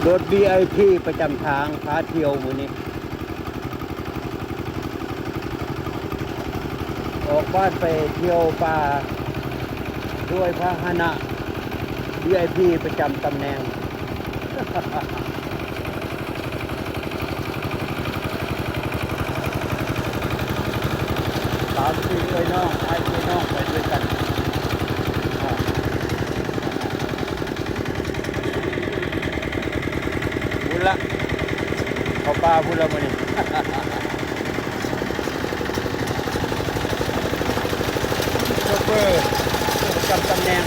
ລົດວີໄອພີປະຈຳທາງ ພາທ່ຽວມື້ນີ້ ອອກບ້ານໄປທ່ຽວປ່າດ້ວຍພາຫະນະວີໄອພີປະຈຳຕຳແໜ່ງ. ຕາມທີ່ເອື້ອຍນ້ອງ ອ້າຍເອື້ອຍນ້ອງໄປດ້ວຍກັນ. ພຸ້ນລະ ເຂົ້າປ່າພຸ້ນລະມື້ນີ້. ໂຊເຟີປະຈຳຕຳແໜ່ງ.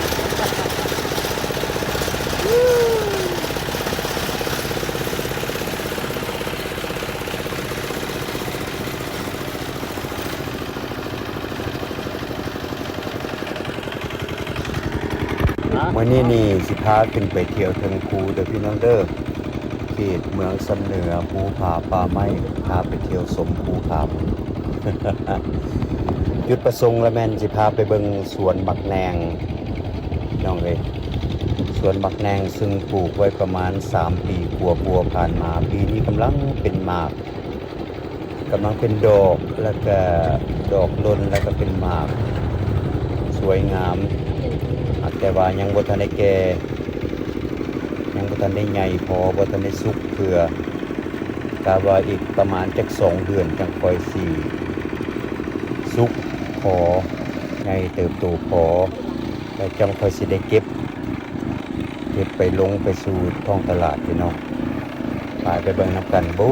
ມື້ນີ້ນີ້ຊິພາຂຶ້ນໄປທ່ຽວເທິງພູເດີພີ່ນ້ອງເດີ. ເຂດເມືອງຊຳເໜືອ ພູຜາປ່າໄມ້ ພາໄປທ່ຽວຊົມພູຜາ. ຈຸດປະສົງລະແມ່ນຊິພາໄປເບິ່ງສວນໝາກແໜ່ງ ນ້ອງເອີຍ. ສວນໝາກແໜ່ງ ຊຶ່ງປູກໄວ້ປະມານສາມປີກວ່າໆຜ່ານມາ, ປີນີ້ກຳລັງເປັນໝາກ ກຳລັງເປັນດອກ ແລ້ວກະດອກຫຼົ່ນ ແລ້ວກະເປັນໝາກ ສວຍງາມ. ຫາກແຕ່ວ່າຍັງບໍ່ທັນໄດ້ແກ່ ຍັງບໍ່ທັນໄດ້ໃຫຍ່ພໍ ບໍ່ທັນໄດ້ສຸກເທື່ອ. ກະວ່າອີກປະມານຈັກສອງເດືອນຈັ່ງຄ່ອຍຊິສຸກພໍ ໃຫຍ່ເຕີບໂຕພໍ ແລ້ວຈັ່ງຄ່ອຍຊິໄດ້ເກັບ ເກັບໄປລົງໄປສູ່ທ້ອງຕະຫຼາດພີ່ນ້ອງ. ໄປ ໄປເບິ່ງນຳກັນ. ໂອ້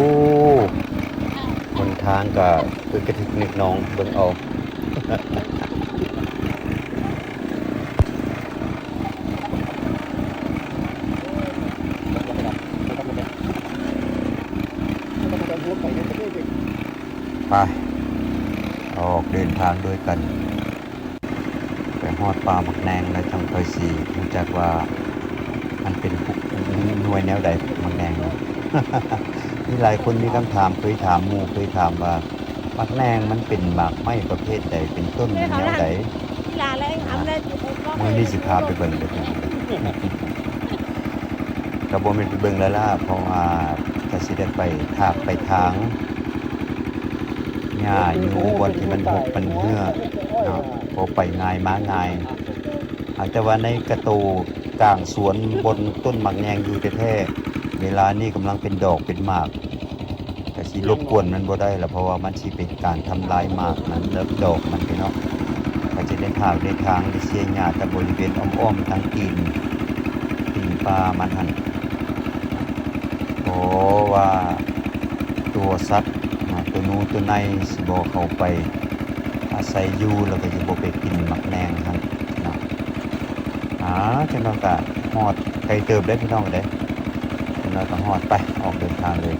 ຫົນທາງກະຄືກະທິກນິກໜອງ ເບິ່ງເອົາ. ໄປ ອອກເດີນທາງດ້ວຍກັນ. ໄປຮອດປ່າໝາກແໜ່ງແລ້ວຈັ່ງຄ່ອຍຊິຮູ້ຈັກວ່າມັນເປັນໜ່ວຍແນວໃດ ໝາກແໜ່ງ. ມີຫຼາຍຄົນມີຄຳຖາມ ເຄີຍຖາມໝູ່ ເຄີຍຖາມວ່າ ໝາກແໜ່ງມັນເປັນໝາກໄມ້ປະເພດໃດ ເປັນຕົ້ນແນວໃດ? ມື້ນີ້ຊິພາໄປເບິ່ງເດີ. ກະບໍ່ແມ່ນໄປເບິ່ງແລ້ວລະ ເພາະວ່າກະຊິໄດ້ໄປຖາກໄປຖາງ ຫຍ້າຢູ່ບ່ອນທີ່ມັນຮົກມັນເຮື້ອເນາະ ພໍໄປງ່າຍມາງ່າຍ. ຫາກແຕ່ວ່າໃນກະໂຕກາງສວນ ບ່ອນຕົ້ນໝາກແໜ່ງຢູ່ແທ້ໆ ເວລານີ້ກຳລັງເປັນດອກເປັນໝາກ ກະຊິລົບກວນມັນບໍ່ໄດ້ລະ ເພາະວ່າມັນຊິເປັນການທຳລາຍໝາກມັນ ແລະ ດອກມັນໄປເນາະ. ກະຈະໄດ້ຖາກໄດ້ຖາງ ໄດ້ເສຍຫຍ້າແຕ່ບໍລິເວນອ້ອມໆ ທາງຕີນ ຕີນປ່າມັນຫັ້ນ. ເພາະວ່າຕົວສັດເນາະ ຕົວໜູຕົວໄນຊິບໍ່ເຂົ້າໄປອາໄສຢູ່ ແລ້ວກໍຊິບໍ່ໄປກິນໝາກແໜ່ງຫັ້ນເນາະ. ອາ ຈັກໜ້ອຍກໍຮອດ ໄກເຕີບເດ້ພີ່ນ້ອງເດ້ ຈັກໜ້ອຍກໍຮອດ. ໄປ ອອກເດີນທາງເລີຍ. ເ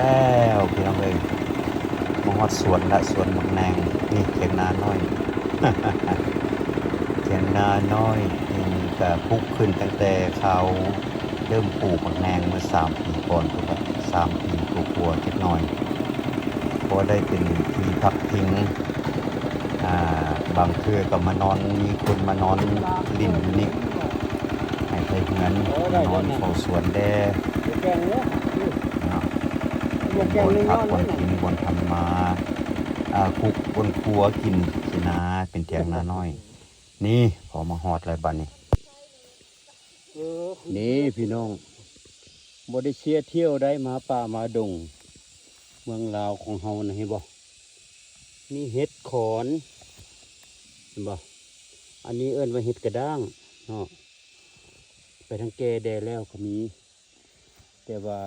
ແລ້ວພີ່ນ້ອງເອີຍ ມາຮອດສວນລະ ສວນໝາກແໜ່ງ. ນີ້ຖຽງນານ້ອຍ ຖຽງນານ້ອຍນີ້ກະປຸກຂຶ້ນຕັ້ງແຕ່ຄາວເລີ່ມປູກໝາກແໜ່ງເມື່ອສາມປີກ່ອນພຸ້ນລະ ສາມປີກວ່າໆຈັກໜ່ອຍ ພໍໄດ້ເປັນທີ່ພັກພິງ. ອ່າ ບາງເທື່ອກໍມານອນ ມີຄົນມານອນຫຼິ້ນຢູ່ນີ້ ໃຫ້ໄທເຮືອນ ມານອນເຝົ້າສວນແດ່ເນາະ ເປັນບ່ອນພັກບ່ອນພິງ ບ່ອນທຳມາ ອ່າ ຄຸກບ່ອນຄົວກິນຊີ້ນາ ເປັນຖຽງນານ້ອຍ. ນີ້ ພໍມາຮອດແລ້ວບາດນີ້. ເອີ ນີ້ພີ່ນ້ອງ ບໍ່ໄດ້ເສຍທ່ຽວໃດ ມາປ່າມາດົງເມືອງລາວຂອງເຮົານະ ເຫັນບໍ່? ມີເຫັດຂອນ ເຫັນບໍ່? ອັນນີ້ເອີ້ນວ່າເຫັດກະດ້າງເນາະ ໄປທາງແກ່ແດ່ແລ້ວກໍມີ ແຕ່ວ່າ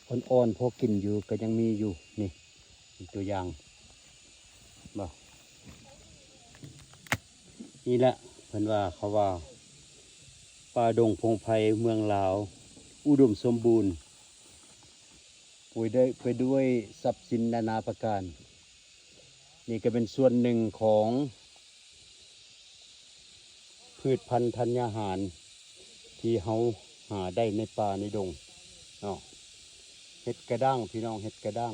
ອ່ອນໆ ພໍກິນຢູ່ກໍຍັງມີຢູ່ ນີ້ ເປັນຕົວຢ່າງບໍ່? ນີ້ແຫຼະ ເພິ່ນວ່າ ເຂົາວ່າ ປ່າດົງພົງໄພເມືອງລາວ ອຸດົມສົມບູນ ໂດຍໄດ້ໄປດ້ວຍຊັບສິນນານາປະການ. ນີ້ກໍເປັນສ່ວນໜຶ່ງຂອງພືດພັນທັນຍາຫານທີ່ເຮົາຫາໄດ້ໃນປ່າໃນດົງເນາະ. ເຫັດກະດ້າງ ພີ່ນ້ອງ ເຫັດກະດ້າງ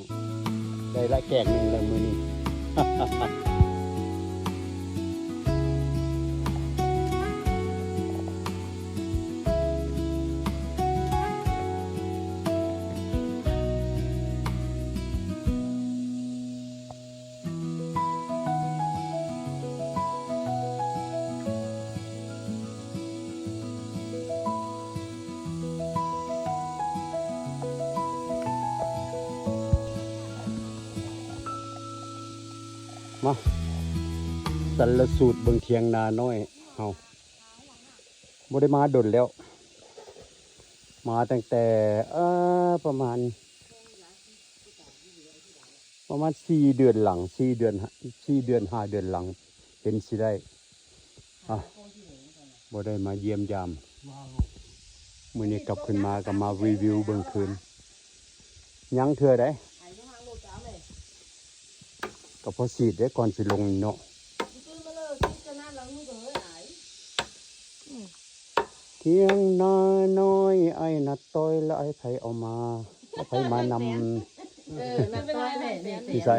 ໄດ້ລະແກງໜຶ່ງແລ້ວມື້ນີ້. ມາ ສັນລະສູດເບິ່ງຖຽງນານ້ອຍເຮົາ. ບໍ່ໄດ້ມາດົນແລ້ວ ມາຕັ້ງແຕ່ ເອີ ປະມານ ປະມານສີ່ເດືອນຫຼັງ ສີ່ເດືອນ ສີ່ເດືອນ ຫ້າເດືອນຫຼັງເຫັນຊິໄດ້ ອ່ະ ບໍ່ໄດ້ມາຢ້ຽມຢາມ. ມື້ນີ້ກັບຂຶ້ນມາກໍມາຣີວິວເບິ່ງຄືນ ຍັງເທື່ອໃດ ກໍພໍສີດເດ້ ກ່ອນຊິລົງນີ້ເນາະ. ຖຽງນານ້ອຍ ອ້າຍນັດຕ້ອຍ ແລະ ອ້າຍໃຜເອົາມາ ແລະ ໃຜມານຳ? ເອີ ນັດຕ້ອຍແມ່ນ ຢູ່ໃສ?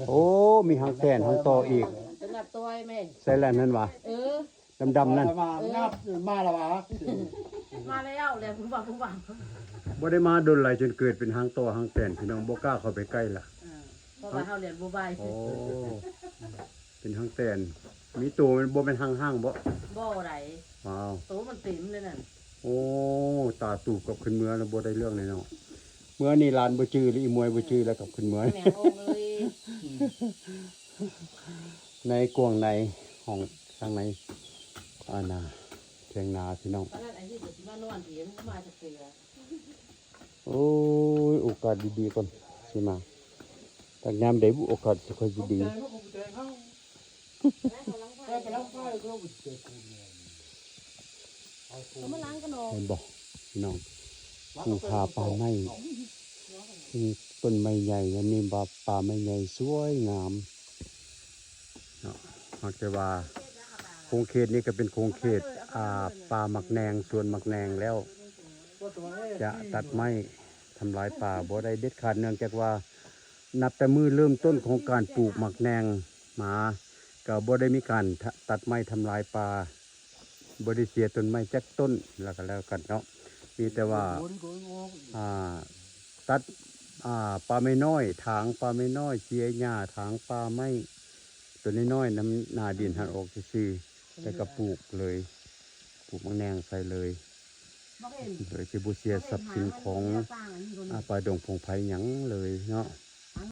ໂອ້ ມີຫາງແຕນຫາງຕໍ່ອີກ ນັດຕ້ອຍແມ່ນ ໃສ່ແລ້ວນັ້ນຫວາ? ເອີ ດຳໆນັ້ນ ມາ ເອີ ມາແລ້ວຫວາ? ມາແລ້ວ ແລ້ວຜູ້ບ່າວ ຜູ້ບ່າວ ບໍ່ໄດ້ມາດົນຫຼາຍ ຈົນເກີດເປັນຫາງຕໍ່ຫາງແຕນ ພີ່ນ້ອງ ບໍ່ກ້າເຂົ້າໄປໃກ້ລະ ເອີ ເພາະວ່າເຮົາລຽນບໍ່ໄວ. ໂອ້ ເປັນຫາງແຕນ ມີໂຕ ບໍ່ແມ່ນຫາງຫ້າງບໍ? ບໍ່ໃດ ວ້າວ ໂຕມັນເຕັມເລີຍນັ້ນ. ໂອ້ ຕາຕູບກັບຂຶ້ນເມືອແລ້ວ ບໍ່ໄດ້ເລື່ອງເລີຍເນາະ. ເມືອນີ້ຫຼານບໍ່ຈື່ ຫຼືອີໝວຍບໍ່ຈື່ແລ້ວກັບຂຶ້ນເມືອ ແມ່ນ ໂອ້ເອີຍ. ໃນກວ້າງໃນຫ້ອງທາງໃນ ອັນນ່າ ຖຽງນາ ພີ່ນ້ອງ. ປານນັ້ນອາຍຸກໍຊິມານອນພີ້ ມັນບໍ່ມາຈັກເທື່ອ. ໂອ້ຍ ໂອກາດດີໆກ່ອນຊິມາ ຈັກຍາມໃດບຸ ໂອກາດຊິຄ່ອຍຊິດີ. ເຫັນບໍ່ພີ່ນ້ອງ ພູຜາປ່າໄມ້ ມີຕົ້ນໄມ້ໃຫຍ່ ຍັງມີປ່າ ປ່າໄມ້ໃຫຍ່ສວຍງາມເນາະ. ຫາກແຕ່ວ່າຂົງເຂດນີ້ກໍເປັນຂົງເຂດ ອ່າ ປ່າໝາກແໜ່ງ ສວນໝາກແໜ່ງແລ້ວ ຈະຕັດໄມ້ທຳລາຍປ່າບໍ່ໄດ້ເດັດຂາດ ເນື່ອງຈາກວ່າ ນັບແຕ່ມື້ເລີ່ມຕົ້ນຂອງການປູກໝາກແໜ່ງມາ ກໍບໍ່ໄດ້ມີການ ຕະ ຕັດໄມ້ທຳລາຍປ່າ ບໍ່ໄດ້ເສຍຕົ້ນໄມ້ຈັກຕົ້ນ ແລ້ວກໍແລ້ວກັນເນາະ. ມີແຕ່ວ່າ ອ່າ ຕັດ ອ່າ ປ່າໄມ້ນ້ອຍ ຖາງປ່າໄມ້ນ້ອຍ ເສຍຫຍ້າ ຖາງປ່າໄມ້ຕົວນ້ອຍໆ ນຳໜ້າດິນຫັ້ນອອກຊື່ໆ ແລ້ວກໍປູກເລີຍ ປູກໝາກແໜ່ງໃສ່ເລີຍ ໂດຍທີ່ບໍ່ເສຍຊັບສິນຂອງ ອາ ປ່າດົງພົງໄພຫຍັງເລີຍເນາະ.